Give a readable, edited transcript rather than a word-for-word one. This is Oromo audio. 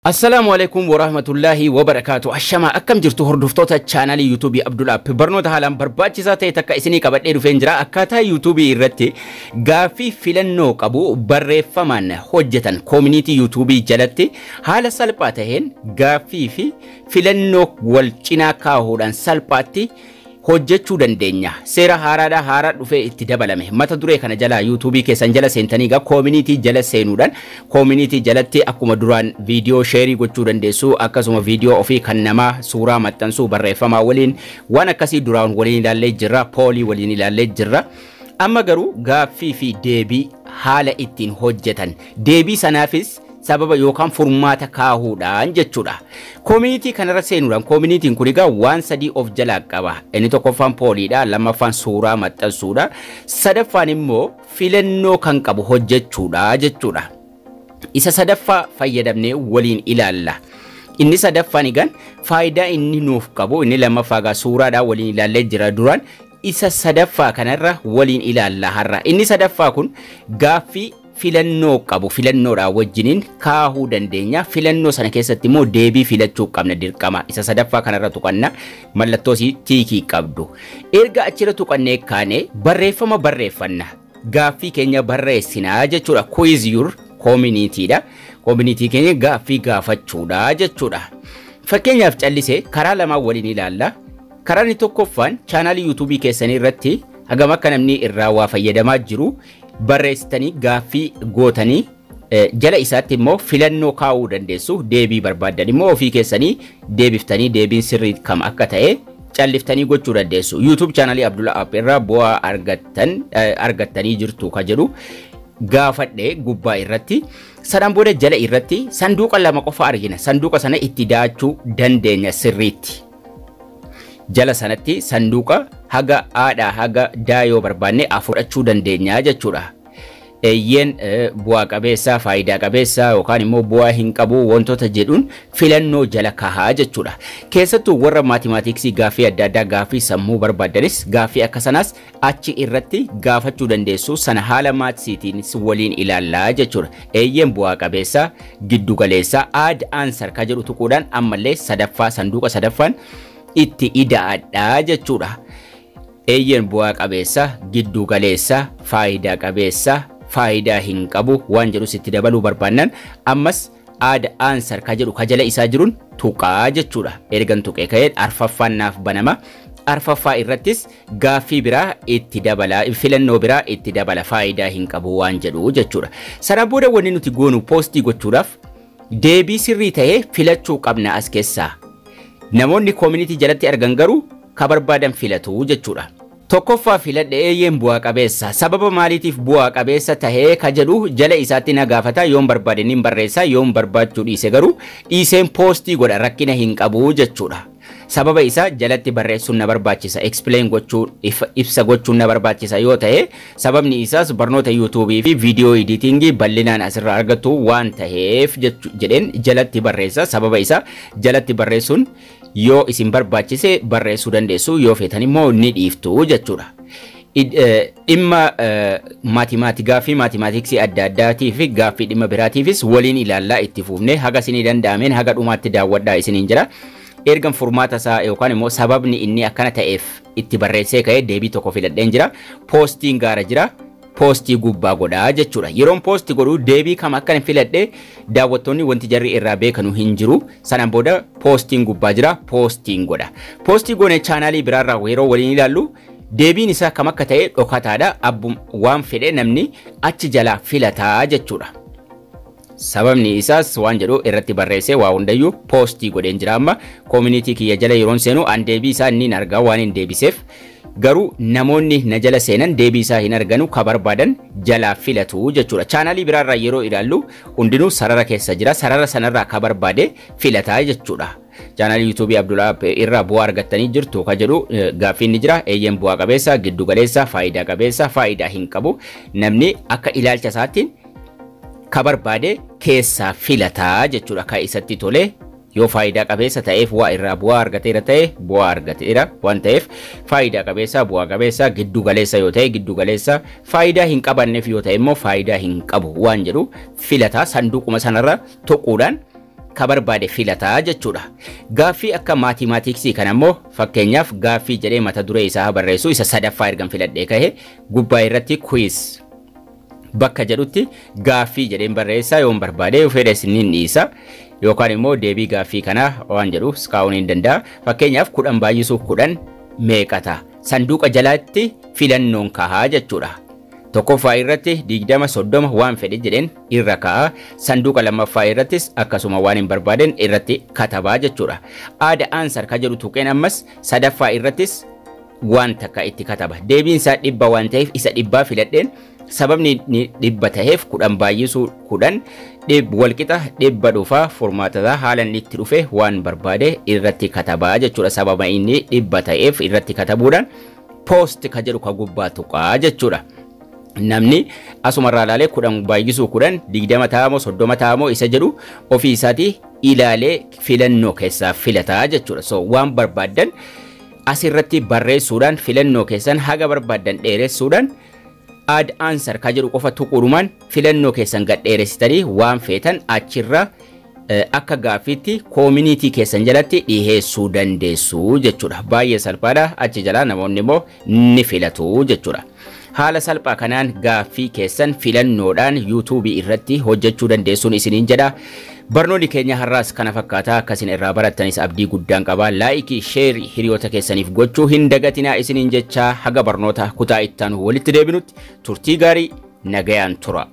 Assalaamu alaikum warahmatullaahi wabarakaatu. Ashamaa, akkam jirtu hordoftoota chaanalii YouTubeii Abdul App? Barnoota haalaan barbaachisaa ta'e takka isinii qabadhee dhufeen jira. Akkaataa YouTubeii irratti gaaffii filannoo qabu barreeffamaan hojjetan, community YouTubeii jalatti haala salphaa ta'een gaaffii fi filannoo wal cinaa kaahuudhaan salphaatti hojjechuu dandeenya. Seera haaraadhaa haaraa dhufee itti dabalame. Mata duree kana jala YouTubeii keessan jala seentanii egaa community jala seenuudhaan, community jalatti akkuma duraan viidiyoo share gochuu dandeessu, akkasuma viidiyoo ofii, kan namaa, suuraa maxxansuu, barreeffamaa waliin waan akkasii duraan waliin ilaallee jirra. Poll waliin ilaallee jirra. Amma garuu gaaffii fi deebii haala ittiin hojjetan, deebii sanaafis sababa yookaan furmaata kaahuudhaan jechuudha. Community kanarra seenuudhaan, communityn kun egaa waan sadii of jalaa qaba. Inni tokkoffaan polliidha, lammaffaan suuraa maxxansuudha, sadaffaan immoo filannoo kan qabu hojjechuudha jechuudha. Isa sadaffaa fayyadamnee waliin ilaalla. Inni sadaffaan egaan faayidaa inni nuuf qabu, inni lammaffaa egaa suuraadhaan waliin ilaallee jira duraan, isa sadaffaa kanarra waliin ilaalla har'a. Inni sadaffaa kun gaaffii filannoo qabu filannoodhaan wajjiniin kaahuu dandeenya. Filannoo sana keessatti immoo deebii filachuu qabna dirqama. Isa sadaffaa kanarra tuqanna, mallattoo tick qabdu. Erga achirra tuqannee kaane barreeffama barreeffanna. Gaaffii keenya barreessinaa jechuudha. Quiz your community dha. Community keenya gaaffii gaafachuudha jechuudha. Fakkeenyaaf callisee karaa lamaan waliin ilaalla. Karaan tokkoffaan chaanaalii YouTubeii keessanii irratti hagam akka namni irraa waa fayyadamaa jiru barreessitanii gaaffii gootanii, jala isaatti immoo filannoo kaa'uu dandeessu. Deebii barbaaddan immoo ofii keessanii deebiftanii, deebiin sirrii kam akka ta'e calliftanii gochuu dandeessu. YouTube chaanaalii Abdulla App irraa bu'aa argattan argattanii jirtu ka jedhu gaafadhe gubbaa irratti. Sanaan booda jala irratti sanduuqa lama qofa argina. Sanduuqa sana itti daachuu dandeenya sirriitti. Jala sanatti sanduuqa haga aadhaa haga daa yoo barbaanne fudhachuu dandeenya jechuudha. Eeyyeen, bu'aa qabeessa, faayidaa qabeessa yookaan immoo bu'aa hin qabu wantoota jedhuun filannoo jala kahaa jechuudha. Keessattuu warra mathematics, gaaffii adda addaa, gaaffii sammuu barbaadanis gaaffii akka sanaas achi irratti gaafachuu dandeessu. Sana haala mathsiitiin waliin ilaallaa jechuudha. Eeyyeen, bu'aa qabeessa, giddu galeessa, add answer ka jedhu tuquudhaan ammallee sadaffaa, sanduuqa sadaffaan itti ida'adhaa jechuudha. Eeyyeen, bu'aa qabeessa, giddu galeessa, faayidaa qabeessa, faayidaa hin qabu waan jedhus itti dabaluu barbaannan ammas add answer ka jedhu ka jala isaa jiruun tuqaa jechuudha. Ergan tuqee ka'ee arfaffaan naaf banama. Arfaffaa irrattis gaaffii biraa itti dabala, filannoo biraa itti dabala, faayidaa hin qabu waan jedhu jechuudha. Sana booda wanni nuti goonu post gochuudhaaf deebii sirrii ta'ee filachuu qabna as keessaa. Namoonni community jalatti argan garuu ka barbaadan filatu jechuudha. Tokkoffaa filadhe, eeyyeen, bu'aa qabeessa. Sababa maaliitiif bu'aa qabeessa tahee ka jedhu jala isaatti na gaafata. Yoon barbaade nin barreessa, yoon barbaachuu dhiise garuu dhiiseen post godha, rakkina hin qabu jechuudha. Sababa isaa jalatti barreessuun na barbaachisa. Explain gochuu, ibsa gochuun na barbaachisa yoo ta'e, sababni isaas barnoota YouTubeii fi viidiyoo editing bal'inaan asirraa argattu waan ta'eef jedheen jalatti barreessa. Sababa isaa jalatti barreessuun yoo isin barbaachise barreessuu dandeessu, yoo feetan immoo ni dhiiftu jechuudha. Dhimma mathematics fi mathematics adda addaatii fi gaaffii dhimma biraatiifis waliin ilaallaa itti fufne. Haga isinii danda'ameen haga dhumaatti daawwadhaa isiniin jira. Ergan furmaata isaa yookaan immoo sababni inni akkana ta'eef itti barreessee ka'ee deebii tokko filadheen jira. Postiin gaara jira. Post gubbaa godhaa jechuudha. Yeroon post godhu deebii kam akka hin filadhe daawwattoonni wanti jarri irraa beekanu hin jiru. Sanaan booda postiin gubbaa jira, postiin godha. Post goone chaanaalii biraarraa yeroo waliin ilaallu deebiin isaa kam akka ta'e dhokataadha. Abbum waan fedhe namni achi jalaa filataa jechuudha. Sababni isaas waan jedhu irratti barreessee waa hundayyuu post godheen jira. Amma community kiyya jala yeroon seenu an deebii isaa inni argaa waan hin deebiseef, garuu namoonni na jala seenan deebii isaa hin arganu, ka barbaadan jalaa filatu jechuudha. Chaanaalii biraarraa yeroo ilaallu hundinuu sarara keessa jira. Sarara sanarraa ka barbaade filataa jechuudha. Chaanaalii YouTubeii Abdulaa irraa bu'aa argattanii jirtu ka jedhu gaaffiin ni jira. Eeyyeen, bu'aa qabeessa, giddu galeessa, faayidaa qabeessa, faayidaa hin qabu. Namni akka ilaalcha isaattiin ka barbaade keessaa filataa jechuudha. Ka isatti tole yoo faayidaa qabeessa ta'eef, waa irraa bu'aa argateera ta'e, bu'aa argateera waan ta'eef faayidaa qabeessa, bu'aa qabeessa, giddu galeessa yoo ta'e giddu galeessa, faayidaa hin qabanneef yoo ta'e immoo faayidaa hin qabu waan jedhu filataa, sanduuquma sanarra tuquudhaan. ka barbaade filataa jechuudha. Gaaffii akka mathematics kan ammoo, fakkeenyaaf, gaaffii jedhee mata duree isaa barreessu isa sadaffaa ergan filadhee kahe, gubbaa irratti quiz bakka jedhutti gaaffii jedheen barreessaa. Yoon barbaade, yoo fedhe isiniin dhiisa, yookaan immoo deebii gaaffii kanaa waan jedhu kaa'uun hin danda'a. Fakkeenyaaf, 10 baay'isuu 10 meeqa ta'a? Sanduuqa jalaatti filannoon kahaa jechuudha. Tokkoffaa irratti 20, 30, waan fedhe jedheen irra kaa'a. Sanduuqa lammaffaa irrattis akkasuma waan hin barbaaden irratti katabaa jechuudha. Add answer ka jedhu tuqeen ammas sadaffaa irrattis waan takka itti kataba. Deebiin isaa 100 waan ta'eef isa 100 filadheen. Sababni inni 100 ta'eef, 10 baay'isuu 10 walqixa 100 dhufaa. Furmaatasaa haala inni itti dhufe waan barbaade irratti katabaa jechuudha. Sababa inni 100 ta'eef irratti katabuudhaan post ka jedhu ka gubbaa tuqaa jechuudha. Namni asumarraa ilaalee 10 baay'isuu 10 20 ta'amoo 30 ta'amoo isa jedhu ofii isaatii ilaalee filannoo keessaa filataa jechuudha. So waan barbaaddan asirratti barreessuudhaan, filannoo keessan haga barbaaddan dheeressuudhaan, add answer ka jedhu qofa tuquudhumaan filannoo keessan gad dheeressitanii waan feetan achirra akka gaaffiitti community keessan jalatti dhiheessuu dandeessu jechuudha. Baay'ee salphaadha. Achi jalaa namoonni immoo ni filatu jechuudha. Haala salphaa kanaan gaaffii keessan filannoodhaan YouTubeii irratti hojjechuu dandeessuun isiniin jedha. Barnoonni keenya har'aas kana fakkaataa. Akkasin irraa barattanis abdii guddaan qaba. Like, share hiriyoota keessaniif gochuu hin dagatinaa isiniin jecha, haga barnoota kutaa ittaanu walitti deebinutti turtii gaarii, nagayaan tura.